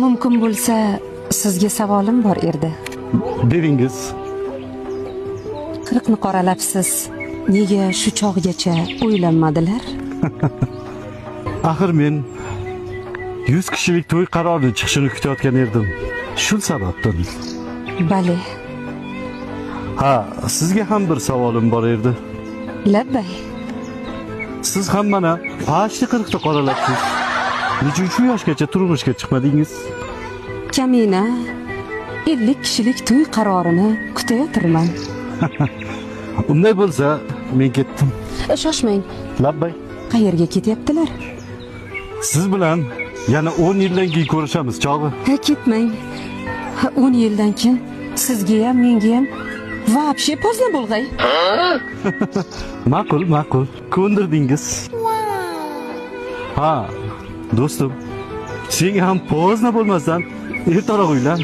Mumkin bo'lsa, sizga savolim bor edi. Beringiz. 40ni qoralabsiz. Nega shu chog'gacha o'ylanmadilar? Axir men 100 kishilik to'y qarorini chiqishini kutayotgan edim. Shu sababdan. Bale. Ha, sizga ham bir savolim bor edi. Labbay. Siz ham mana почти 40 ta qoralabsiz. Nechun shu yoshgacha turmushga chiqmadingiz? Kamina 50 kishilik to'y qarorini kutayotirman. Unday bo'lsa, men ketdim. Shoshmang. Labbay. Qayerga ketyaptilar? Siz bilan yana 10 yildan keyin ko'rishamiz, chog'i. Ha, ketmang. 10 yildan keyin sizga ham, menga ham вообще поздно bo'lg'ay. Ma'qul, ma'qul. Ko'ndirdingiz. Ha, do'stim. Senga ham поздно bo'lmasdan ertaroq uylan.